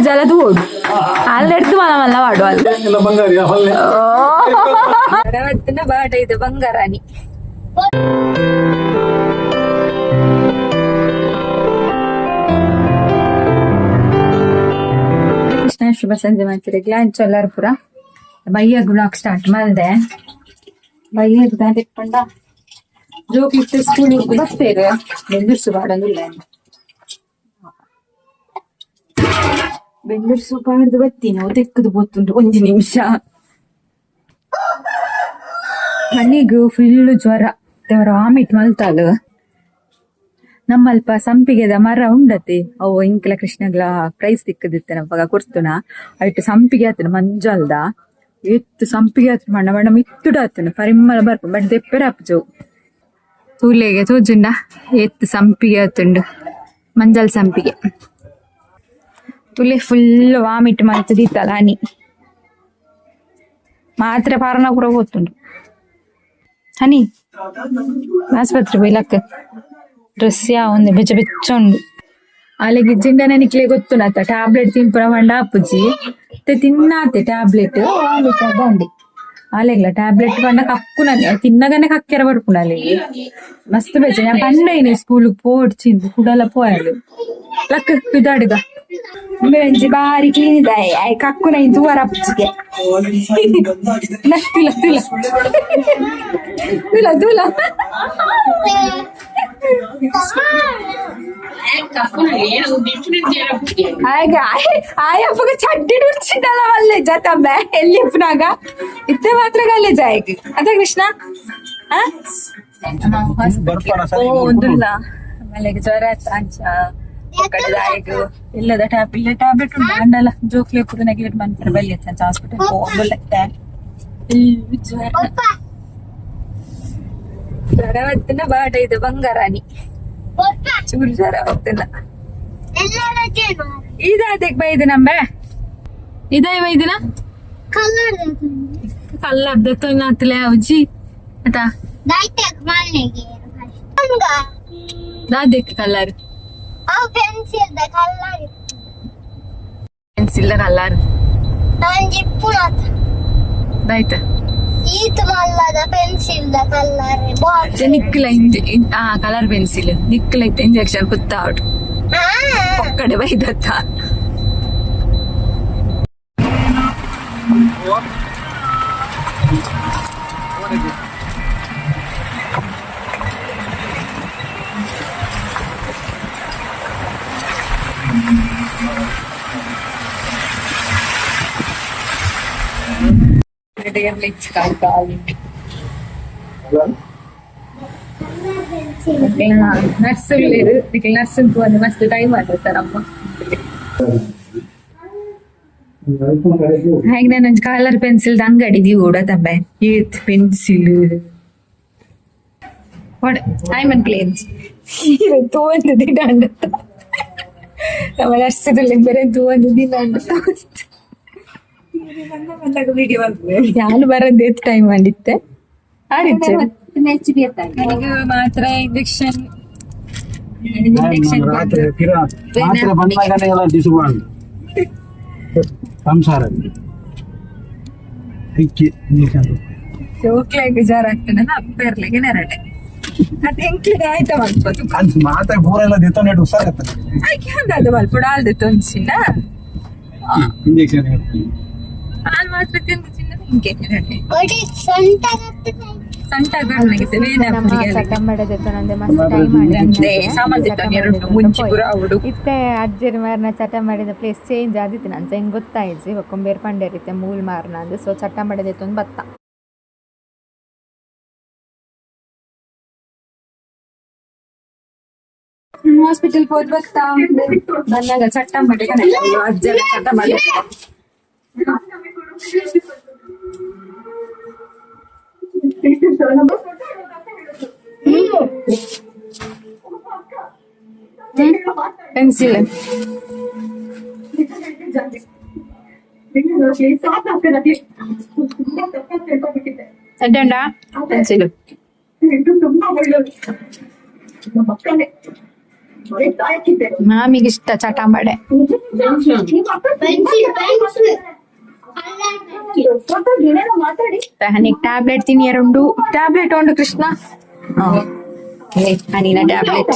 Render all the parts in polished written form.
ಜಲ ತೂಡು ಅಲ್ಲೆಡ್ದು ಮಲ್ಲ ಮಲ್ಲ ವಾಡು ಅಲ್ಲ. ಎಲ್ಲ ಬಂಗಾರಿ ಹೊಲ್ಲೆ. ಬಡವತ್ತಿನ ಬಾಟ ಇದು ಬಂಗಾರಾನಿ. ಕೃಷ್ಣ, ಶುಭ ಸಂಜೆ ಮಾಡ್ತೀರಿ. ಗ್ಲಾನ್ ಚೊಲ್ಲಾರ್ಪುರ ಬಯ್ಯಗ್ ಬ್ಲಾಗ್ ಸ್ಟಾರ್ಟ್ ಮಾಡಿದೆ. ಬಯ್ಯಗ್ ದಾಂತಿಟ್ಕೊಂಡ ಜೋಕ್ಲಿತ್ತು ಸ್ಕೂಲ್ ಬರ್ತೇವೆ. ಬೆಂದೂರ್ಸು ಬಾಡಂದಿಲ್ಲ, ಬೆಂದೂರ್ಸು ಬಾಡ್ದು ಬತ್ತೀನಿ. ಅವು ತೆಕ್ಕದು ಗೊತ್ತುಂಟು. ಒಂಜಿ ನಿಮಿಷ. ಕಣ್ಣಿಗ್ ಫುಲ್ ಜ್ವರ, ದೇವರ ವಾಮಿಟ್ ಮಲ್ತಾಲು. ನಮ್ಮಲ್ಪ ಸಂಪಿಗೆದ ಮರ ಉಂಡತಿ. ಅವು ಇಂಕ್ಲ ಕೃಷ್ಣಗ್ಲ ಪ್ರೈಸ್ ತಿಕ್ಕದಿತ್ತೆ ನಪ್ಪಗ ಕೊರ್ತುನ. ಐಟ್ ಸಂಪಿಗೆ ಆತನ ಮಂಜಲ್ದ ಎತ್ತು ಸಂಪಿಗೆ ಆತನ ಬಣ್ಣ ಬಣ್ಣ ಮಿತ್ತುಡ ಆತನ ಪರಿಮಳ ಬರ್ಪು. ಬಟ್ ದೆಪ್ಪೆರ ಅಪ್ಜು ತೂಲೆಗೆ ತೋಜುಂಡ ಎತ್ತು ಸಂಪಿಗೆ ಆತುಂಡು ಮಂಜಲ್ ಸಂಪಿಗೆ. ತುಲೆ ಫುಲ್ ವಾಮಿಟ್ ಮಲ್ತದಿತ್ತಲ್ಲ. ಹನಿ ಮಾತ್ರೆ ಪಾರನ ಪೂರ ಗೊತ್ತುಂಡು. ಹನಿ, ಆಸ್ಪತ್ರೆ ಬೈಲಕ್ ಡ್ರೆಸ್ ಯಾವ ಒಂದು ಬೆಚ್ಚ ಬೆಚ್ಚ ಉಂಡು. ಅಲ್ಲಿಗೆ ಜಿಂಡನೆ ನಿಕ್ಲೆ ಗೊತ್ತುನತ್ತ ಟ್ಯಾಬ್ಲೆಟ್ ತಿನ್ಪುರ ಮಂಡ ಅಪ್ಪುಜಿ ಮತ್ತೆ ತಿನ್ನಾತೆ ಟ್ಯಾಬ್ಲೆಟ್ ವಾಮಿಟ್ ಬಂಡಿ. ಅಲೆಗ್ಲ ಟ್ಯಾಬ್ಲೆಟ್ ಪಂಡ ಕಕ್ಕುನ ತಿನ್ನಗನೆ ಕಕ್ಕೆರ ಬರ್ಪುಂಡು ಅಲ್ಲಿಗೆ. ಮಸ್ತ್ ಬೆಚ್ಚ. ഞാൻ ಪಂಡೈನೆ ಸ್ಕೂಲ್ ಪೋಡ್ಚಿಂದು ಕುಡಲ ಪೋಯಲು. ಲಕ್ ಪಿದಾಡುಗ. ಒಂಜಿ ಬಾರಿ ಕ್ಲೀನ್ ಇದೆ. ಕಕ್ಕುನ ತೂವರ ಅಪ್ಪುಜಿಗೆ. ತುಲ ತುಲ ತುಲ ತುಲ. ಆಗ ಆಯಪ್ಪಗ ಚಡ್ಡಿ ಉಡ್ಚಿದ್ದಲ್ಲ ವಲ್ಲೆ ಜತಂಬೆ ಎಲ್ಲಿ ಇಪ್ಪನಾಗ ಇತ್ತೆ ಮಾತ್ರ ಗಲ್ಲೆ ಜಾಯಕ್ ಅದ ಕೃಷ್ಣ. ಒಂದುಲ್ಲ ಆಮೇಲೆ ಜ್ವರ ಅಂಚ ಕಡೆದಾಯಗ್ ಇಲ್ಲದ ಟ್ಯಾಬ್ ಇಲ್ಲ ಟ್ಯಾಬ್ಲೆಟ್ ಉಂಟು ಅಂಡಲ ಜೋಕ್ಲೆ ಪೂರ ನೆಗ್ಲೆಕ್ಟ್ ಮನ್ಪರ ಬಲ್ಲಿ ಅಂಚ ಹಾಸ್ಪಿಟಲ್ ಹೋಗುಲ್ಲ. ಜ್ವರ ಜ್ವರ ಬತ್ತಿನ ಬಾಟ ಇದು ಬಂಗಾರಾನಿ ಚೂರು ಜ್ವರ ಬತ್ತಿನ. ಇದಾದಕ್ಕೆ ಬೈದು ನಂಬೆ ಇದಾಯ್ ಬೈದಿನ ಕಲ್ಲರ್ದ ತೊನ್ನತ್ಲೆ ಅಜ್ಜಿ ಆತಾ. ದಾದಕ್ಕೆ colour? Pencil colour. Pencil colour. ದಾಯ್ತ. ಈತ್ ಮಲ್ಲದ ಪೆನ್ಸಿಲ್ the colour box. ನಿಕ್ಲ ಆ ಕಲರ್ ಪೆನ್ಸಿಲ್ ನಿಕ್ಲ ಇತ್ತು. ಇಂಜೆಕ್ಷನ್ ಕುತ್ತಾವಟ್ ಒಕ್ಕಡೆ ಬೈದತ್ತ. ನರ್ಸ್ ನರ್ಸ್ ಒಂದು ಮಸ್ತ್ ಟೈಮ್ ಆಗುತ್ತಾರಮ್ಮ. ಹಾಗೆ ನಾನು ಒಂಜಿ ಕಲರ್ ಪೆನ್ಸಿಲ್ ಅಂಗಡಿ ದೀವೋಡ ತಂಬೆ. ಏತ್ ಪೆನ್ಸಿಲ್ ಐಮನ್ ಪ್ಲೇನ್ಸ್ ತೂವಂದು ದಿನ ಅಂಡ ನಮ್ಮ ನರ್ಸದಲ್ಲಿ ಬೇರೆ ತೂವಂದು ದಿನ ಅಂಡ. ಯಾನು ಬರದ್ದು ಏತ್ ಟೈಮ್ ಅಂದಿತ್ತೆ ಆರಿಚ್ಚೆ. ಮಾತ್ರ ಇಂಜೆಕ್ಷನ್ ಇಂಜೆಕ್ಷನ್. ರಾತ್ರಿ ಪಿರ ಮಾತ್ರೆ ಬಂದಾಗನೇ ಎಲ್ಲ ಡಿಸ್ಕೊಂಡು ಸಂಸಾರ ಇಕ್ಕಿ ಇಂಜೆಕ್ಷನ್. ಜೋಕ್ಲೆಗ್ ಜ್ವರ ಆಗ್ತದೆ ಅಪ್ಪೆರ್ಲೆಗೆ ನೆರಟೆ ಅದು ಎಂಕ್ಲಿಗೆ ಆಯ್ತಾ ಮಲ್ಪದು. ಅದು ಮಾತ್ರೆ ಪೂರ ಎಲ್ಲ ದಿತ್ತೊಂಡು ಹುಷಾರಾಗ್ತದೆ. ಆಯ್ಕೆ ಅದು ಮಲ್ಪಡು ಆಲ್ದೆ ತೊಂಚಿನ. ಇಂಜೆಕ್ಷನ್. ಹಾಲು ಮಾತ್ರ ತಿಂದು ಚಿನ್ನ ಹಿಂಗೆ ನೆರಟೆ. ಸೊಂಟ. ಸಂಟ. ಚಟಂಬಡೆ ನಂದೆ ಮಸ್ತ್ ಟೈಮ್. ಸಾಮಾನ್ ಎರಡು ಮುಂಚಿ ಪೂರ ಅವಡು. ಇತ್ತೆ ಅಜ್ಜೆರ್ ಮಾರ್ನ ಚಟಂಬಡಿದ ಪ್ಲೇಸ್ ಚೇಂಜ್ ಆದಿತ್ತು ನಂಚ ಹೆಂಗೆ ಗೊತ್ತಾಯ್ತು. ಬೊಕ್ಕೊಂಬೇರ್ ಪಂಡೇರಿತ್ತೆ ಮೂಲ್ ಮಾರ್ನ ಅಂದ್. ಸೊ ಚಟ್ಟಂಬಡೆ ದೆತ್ತೊಂದು ಬತ್ತ. ಹಾಸ್ಪಿಟಲ್ ಹೋದ್ ಬರ್ತಾ ಬಂದಾಗ ಚಟ್ಟಂಬಡೆ ಅಜ್ಜನ ಚಟ್ಟಂಬಡೆ. Pencil Addanda pencil. ಮಾಮಿಗೆ ಇಷ್ಟ ಚಟಾಂಬಡೆ. Pencil pencil. ಹನಿಗೆ tablet ತಿನ್ನಿಯರುಂಡು. Tablet ಉಂಡು ಕೃಷ್ಣ. ಹನಿನ ಟ್ಯಾಬ್ಲೆಟ್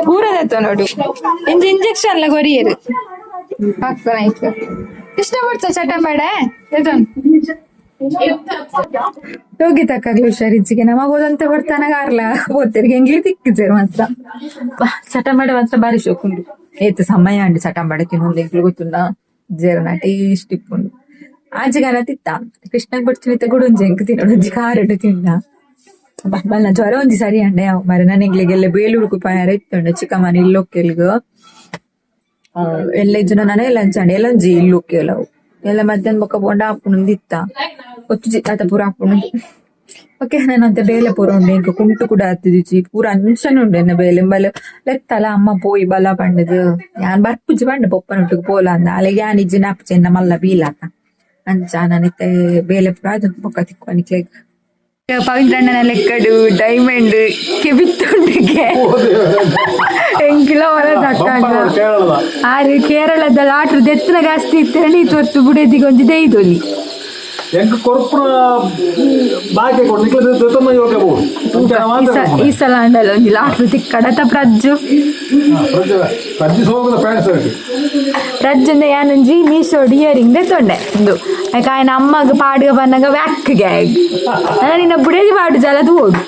ಪೂರದತ್ತ ನೋಡು. ಇಂಜಿ ಇಂಜೆಕ್ಷನ್ ಲ ಕೊರಿಯರು ಪಕ್ಕನ. ಕೃಷ್ಣ ಬರ್ತ ಚಟಂಬಡೆ ಹೋಗಿ ತಕ್ಕಾಗ್ಲಿ. ಹುಷಾರಿಜ್ಜಿಗೆ ನಮಗ್ ಹೋದಂತೆ ಬರ್ತಾನ ಕಾರ್ಲ ಹೋಗ್ತೀರಿ. ಎಂಗ್ಲಿ ತಿಕ್ಕಿದ್ದೇರು ಮಾತ್ರ. ಚಟಂಬಡೆ ಮಾತ್ರ ಬಾರಿ ಶೋಕುಂಡು. ಏತ್ ಸಮಯ ಅಂడి ಚಟಂಬಡೆ ತಿನ್ನೊಂದು. ಎಂಕ್ಲು ಗೊತ್ತುಂಡ ಜೇರನ ಟೇಸ್ಟ್ ಇಪ್ಪುಂಡು. ಆಚೆಗಾಲ ತಿತ್ತ ಕೃಷ್ಣಗ್ ಬಡ್ಚಿನಿತ್ತ ಗುಡುಂಜಿ ಎಂಕ್ ತಿನ್ನೋಡು. ಒಂಜಿ ಕಾರಡು ತಿಂಡ ಬಲ್ಲ. ಜ್ವರ ಒಂಜಿ ಸರಿ ಅಂಡೆ ಮರೆ. ನಾನು ಎಂಗ್ಲಿಗೆಲ್ಲ ಬೇಲೂರುಕು ಪಯಾರ ಇತ್ತುಂಡು. ಚಿಕ್ಕಮ್ಮನ ಇಲ್ಲೊಕ್ಕೆಲ್ಗ್ ಎಲ್ಲ ಇಜ್ಜನ ನಾನೇ ಲಂಚ್ ಅಂಡೆ ಎಲ್ಲೊಂಜಿ ಇಲ್ಲೊಕ್ಕೆಲವು ಎಲ್ಲ ಮಧ್ಯಾಹ್ನ ಬೊಕ್ಕ ಬೋಂಡ ಆಪುಂಡು ಇತ್ತ ಒತ್ತು ಆತ ಪೂರ ಆಪುಂಡು. ಓಕೆ, ನಾನಂತೆ ಬೇಲೆ ಪೂರ ಉಂಡು. ಎಂಕ್ ಕುಂಟು ಕೂಡ ಹತ್ತಿದಿಚ್ಚಿ ಪೂರ ಅಂಚನೆ ಉಂಡು ಎನ್ನ ಬೇಲೆ. ಬಲೆ ಲೆತ್ತಲ ಅಮ್ಮ ಪೋಯಿ ಬಲ ಪಂಡದು. ಯಾನ್ ಬರ್ಪುಜಿ ಪಂಡ ಪೊಪ್ಪನೊಟ್ಟಿಗೆ ಪೋಲ ಅಂದ. ಅಲೆಗೆ ಯಾನ್ ಇಜ್ಜಿ ನಾಪುಜಿ ಎನ್ನ ಮಲ್ಲ ಬೀಲಾತ. ಅಂಚ ನಾನಿತ್ತೆ ಬೇಲೆ ಪೂರ ಅದು ಬೊಕ್ಕ ತಿಕ್ಕು ನಿಕ್ಲೆಗ್. ಪವಿತ್ರಣ್ಣನ ಲೆಕ್ಕಡು ಡೈಮಂಡ್ ಕೆಬಿತ್ತುಂಡಿಗೆ ಎಂಕಿಲ ಹೊರ. ಕೇರಳದ. ಆರು ಕೇರಳದ ಲಾಟ್ರು ದೆತ್ತನ ಜಾಸ್ತಿ ಇತ್ತು ತೋರ್ತು ಬುಡೇದಿಗೆ ಒಂಜಿ ದೈದೊಲಿ. ಎಂಕ್ ಕೊರ್ಪುನ ಬಾಕಿ ಕೊಡು. ನಿಕ್ಲೆ ದೆತ್ತೊಂದು ಯೋಗ ಬೋಡು. ಈ ಸಲ ಅಂಡಲ ಒಂಜಿ ಲಾಟ್ರು ತಿಕ್ಕಡತ ಪ್ರಜ್ಜು. ಪ್ರಜ್ಜಿ ಸೋಗದ ಪ್ಯಾಂಟ್ ಶರ್ಟ್. ಪ್ರಜ್ಜಂದ ಯಾನೊಂಜಿ ಮೀಶೋಡ್ ಇಯರಿಂಗ್ ದೆತ್ತೊಂಡೆ ಇಂದು. ಯಾಕ ಆಯನ ಅಮ್ಮಗ್ ಪಾಡುಗ ಬನ್ನಗ ವ್ಯಾಕ್ ಗ್ಯಾಗ್. ನಿನ್ನ ಬುಡೇದಿ ಪಾಡು ಜಲ ತೂಡು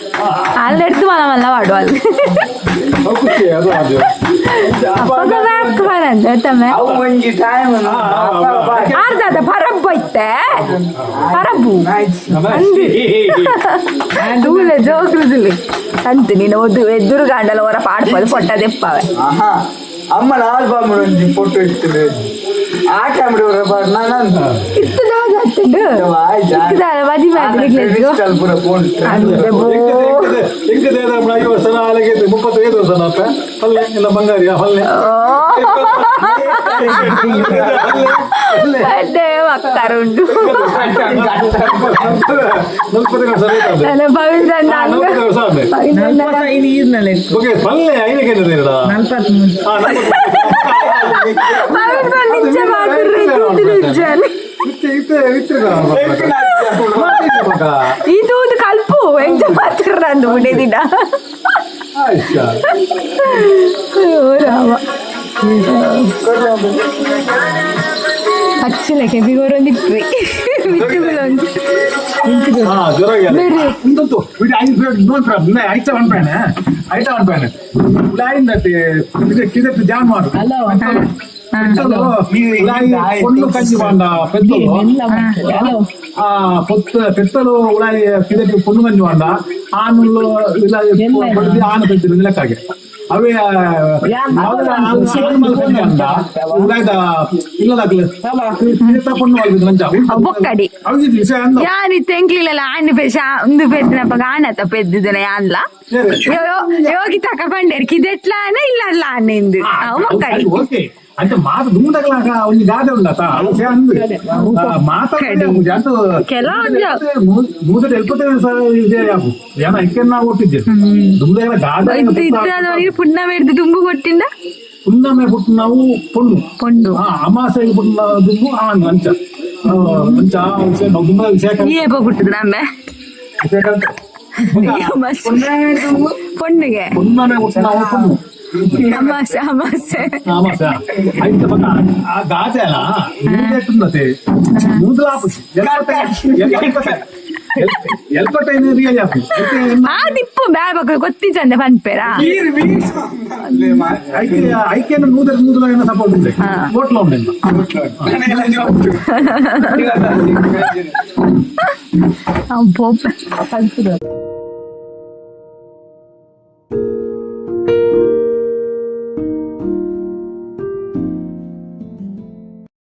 ಅಲ್ಲಿ ಎಡ್ತು ಮಲ್ಲ ಮಲ್ಲ ಪಾಡು ಅಲ್ಲಿ. ಖುಷಿ ಅದು ಅದು. ಅಪ್ಪಗ ವ್ಯಾಕ್ ಬರಂದ ತಮ್ಮ. ಅವು ಒಂಜಿ ಟೈಮ್. ಆರ್ದಾದ ಪರಬ್ಬು ಐತೆ ಪರಬ್ಬು ದೂಲೆ ಜೋಕ್ರುದುಲಿ ಅಂತು. ನೀನು ಒದ್ದು ಎದುರು ಗಾಂಡಲ ಹೊರ ಪಾಡ್ಪದು ಪೊಟ್ಟ ದೆಪ್ಪವೆ. ಆಹಾ, ಅಮ್ಮನ ಆಲ್ಬಮ್ ಒಂಜಿ ಫೋಟೋ ಇತ್ತು. ಆ ಕ್ಯಾಮ್ರಾ ನಾನು ಇತ್ತು ದಾದ ಇಕ್ಕದಾದ ಮದಿ ಪೂರ ಫೋನ್. ಅಂದ್ರೆ ಬೋ. ಎಂಕದ 50 ವರ್ಷ ಅಲೆಗೆ 35 ವರ್ಷ ನಾಪ ಪಲ್ಲೆ ಇಲ್ಲ ಬಂಗಾರಿಯ ಪಲ್ಲೆ. ಅದೇ ಮಕ್ಕರುಂಡು. 45 ವರ್ಷ. ನನ್ನ ಪವಿತ್ರಣ್ಣ ಹಂಗ. 45 ವರ್ಷ ಆದ್ರೆ. ಪವಿತ್ರಣ್ಣ. ಓಕೆ, ಪಲ್ಲೆ ಐದಕ್ಕೆ. ಪವಿತ್ರಣ್ಣ ನಿಜ ಮಾತ್ರ ನಿಜ. ಇದು ಒಂದು ಕಲ್ಪು ಎಂಚ ಮಾತ್ರ ನಂದು ದಿನ. ಅಯ್ಯೋ ರಾಮ, ಪಚ್ಚಿಲ ಕೆಬಿಗೋರೊಂದು ಇಪ್ಪಿ ಮಿತ್ತುಗಳೊಂದು. ಬೇರೆ. ಐಟ ಅನ್ಪೇನೆ ಕಿದೆಟ್ಟು ಜಾನುವಾರು ಪೊಣ್ಣು ಕಂಜಿ ಬಾಂಡ ಪೆತ್ತಲು. ಆ ಪೊತ್ತ ಪೆತ್ತಲು ಉಳಾಯಿ ಕಿದೆಟ್ಟು ಪೊಣ್ಣು ಕಂಜಿ ಬಾಂಡ ಆನುಲ್ಲು ಇಲ್ಲ ಬಡ್ದು ಆನು ಪೆತ್ತಿರು ಲೆಕ್ಕಾಗೆ. ಅವೇ ಅಂದ ಉಳಾಯ್ದ ಇಲ್ಲದಾಗ್ಲೆ ಪೊಣ್ಣು ಮಲ್ಪಿದ್ದು ಲಂಚ. ಬೊಕ್ಕಡಿ. ಅವು ವಿಷಯ ಅಂದ. ಯಾನಿತ್ತೆ ಎಂಕ್ಲಿಲ್ಲ ಆನು ಪೆಶ ಒಂದು ಪೆದ್ದಿನಪ್ಪ ಆನತ ಪೆದ್ದಿದ್ದನ ಯಾನ್ಲ ಯೋಗಿ ತಕ ಪಂಡೇರ್ ಕಿದೆಟ್ಲ ಆನ ಇಲ್ಲ ಅಲ್ಲ ಆನೆಂದು ಅವು ಮಕ್ಕಳಿ. ಓಕೆ, అంటే ಮಾತು ದುಮ್ముదగలాಗ ಒಂಜಿ ಗಾದೆ ಉಂಡತ ಅವು ಅಂದ್ ಮಾತಾಡ ಕೆಲವೊಂದು ನೂದೆಟ್ 75 ಸಾವಿರ ಯಾಪು ಏನ ಇಕ್ಕೆನ್ನ ಒಟ್ಟಿದ್ದೆ ದುಮ್ముదగల ಗಾದೆ. ಇತ್ತು ಇತ್ತು ಪುಣ್ಣ ಹಿಡ್ದು ತುಂಬು ಕೊಟ್ಟಿಂದ. ಪುಣ್ಣಮೆ ಪುಟ್ಟು ನಾವು ಪೊಣ್ಣು. ಪೊಣ್ಣು. ಆ ಅಮಾಸೆಗೆ ಪುಣ್ಣ ದುಂಬು ಆನ್ ಅಂಚ ಅಂಚ ಆ ವಿಷಯ ನಾವು ತುಂಬಾ ವಿಷಯ ಈ ಏಪ ಪುಟ್ಟದ ನಮ್ಮೆ. ವಿಷಯ ಕಲ್ತೆ. ಪೊಣ್ಣಿಗೆ. ಪುಣ್ಣಮೆ ಪುಟ್ಟು ನಾವು ಪೊಣ್ಣು. ಅಮಾಸೆ ಅಮಾಸೆ. ಅಮಾಸೆ ಐತೆ ಬಕ್ಕ. ಆ ಗಾದೆ ಅಲ್ಲ ನೂದೆಟ್ಟುನ್ನತೆ ನೂದಲಾಪು ಎಲ್ಪಟ್ಟೆ ರಿಯಲ್ ಯಾಪು. ಆ ದಿಪ್ಪು ಬ್ಯಾ ಬಕ್ಕ ಗೊತ್ತಿಜ್ಜಂದೆ ಪನ್ಪೇರಾ. ಐಕೆ ಐಕೆಯನ್ನು ನೂದರ ನೂದಲ ಸಪೋರ್ಟ್ ఉంది. ಓಟ್ಲ ಉಂಡೆ. ಪೋಪ.